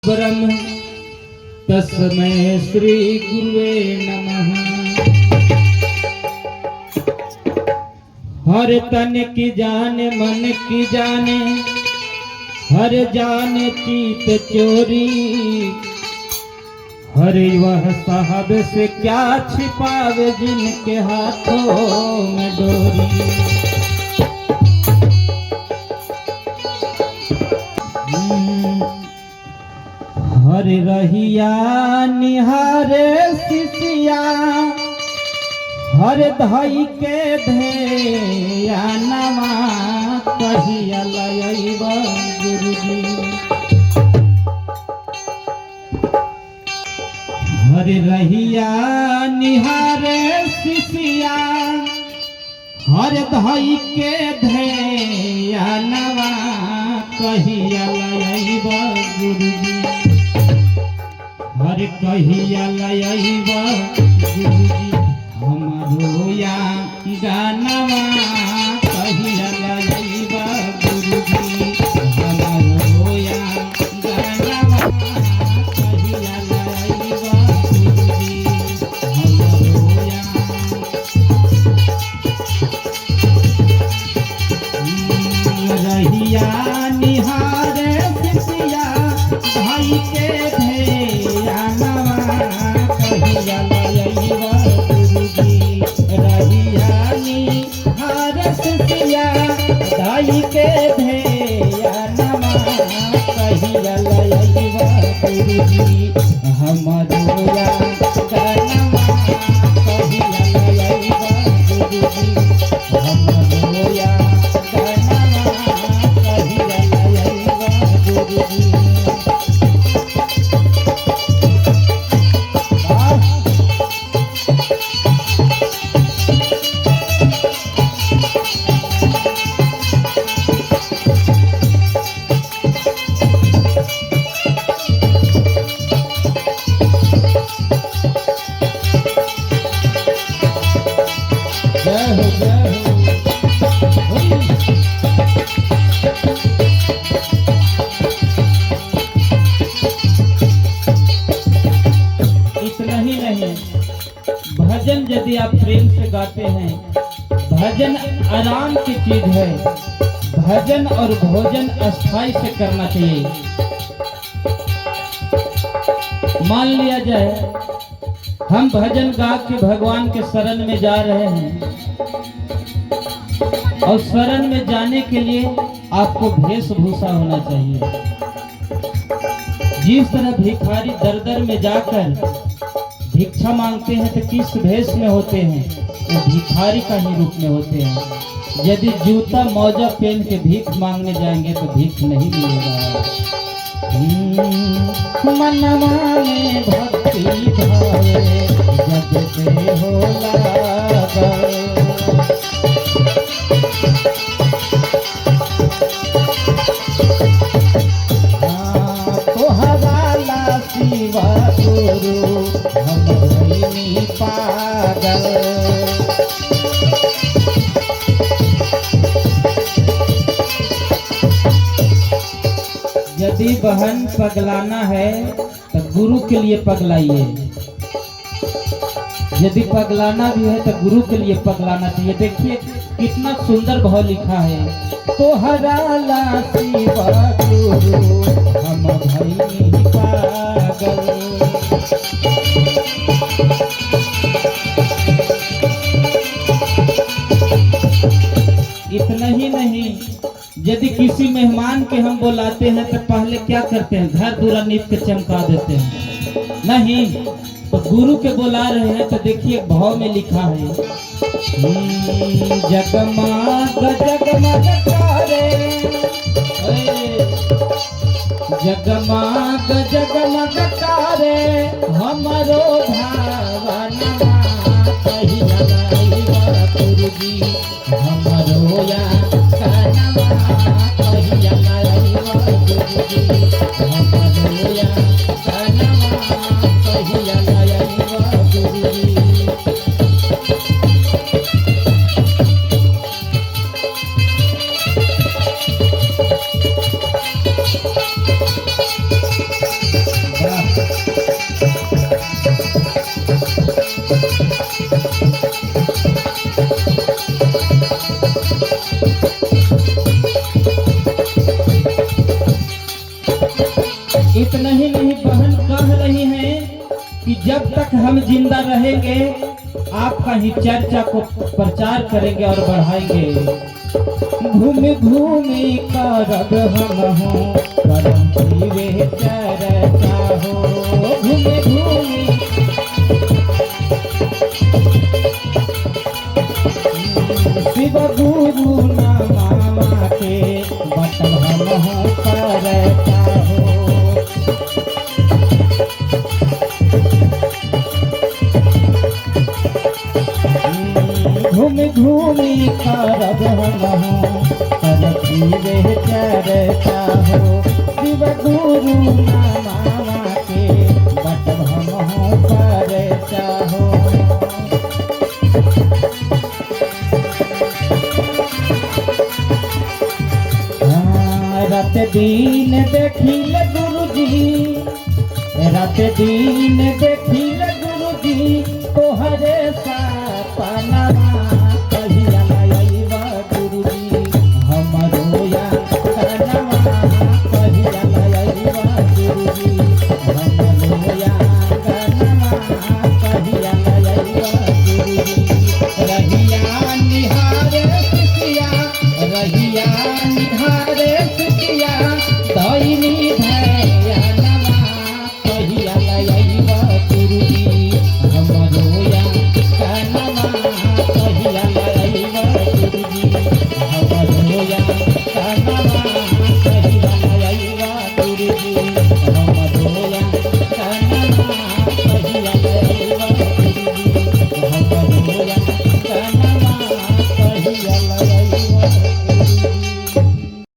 ब्रह्म तस्मै श्री गुरुवे नमः। हर तन की जान मन की जाने, हर जान चीत चोरी। हर वह साहब से क्या छिपावे जिनके हाथों में डोरी। हर रहिया निहारे सिसिया, हर धई के ध्यानवा कहिया लयब गुरुजी। हर रहिया निहारे सिसिया, हर धई के ध्यानवा कहिया लयब गुरुजी। हर कहिया लयब गुरुजी हमरो या गानवा कहिया लयब गुरुजी। हमरो या गानवा कहिया लयब गुरुजी। हमरो या रहिया निहारे सिसिया, भाई के ध्यानवा कहिया लयब गुरुजी। रहिया निहारे सिसिया, भाई के ध्यानवा कहिया लयब गुरुजी। हमरो या गानवा कहिया लयब गुरुजी। हमरो या गानवा कहिया लयब गुरुजी। वाह! जय हो, जय हो। इतना ही नहीं, भजन यदि आप प्रेम से गाते हैं, भजन आराम की चीज है। भजन और भोजन अस्थाई से करना चाहिए। मान लिया जाए हम भजन गा के भगवान के शरण में जा रहे हैं, और शरण में जाने के लिए आपको वेशभूषा होना चाहिए। जिस तरह भिखारी दर दर में जाकर भिक्षा मांगते हैं तो किस भेष में होते हैं? वो भिखारी का ही रूप में होते हैं। यदि जूता मौजा पहन के भीख मांगने जाएंगे तो भीख नहीं मिलेगा। मनवा में भक्ति भावे जग से हो लागल। हाँ, तोहरा ला शिवा गुरु हम भइनी पागल। यदि बहन पगलाना है तो गुरु के लिए पगलाइए। यदि पगलाना भी है तो गुरु के लिए पगलाना चाहिए। देखिए कितना सुंदर भाव लिखा है। तोहरा ला शिवा गुरु हम भइनी पागल। इतना ही नहीं, यदि किसी मेहमान के हम बुलाते हैं तो पहले क्या करते हैं? घर पूरा नीप के चमका देते हैं। नहीं तो गुरु के बुला रहे हैं तो देखिए भाव में लिखा है, जगमग जगमग करे, जगमग जगमग करे हमरो भावनवा कहिया लयब गुरुजी। हमरो या गानवा कहिया लयब गुरुजी। हमरो या गानवा कहिया लयब गुरुजी। इतना ही नहीं, बहन कह रही हैं कि जब तक हम जिंदा रहेंगे आपका ही चर्चा को प्रचार करेंगे और बढ़ाएंगे। घूम घूमि करब हम हो परम शिवे चर्चा हो। घूम घूमि शिव गुरु नामा के बटल हम हो परचा हो। घूम घूमि करब हम हो परम शिवे चर्चा हो। शिव गुरु नामा के बटल हम हो परचा हो। रात दिन देखिल गुरुजी, रात दिन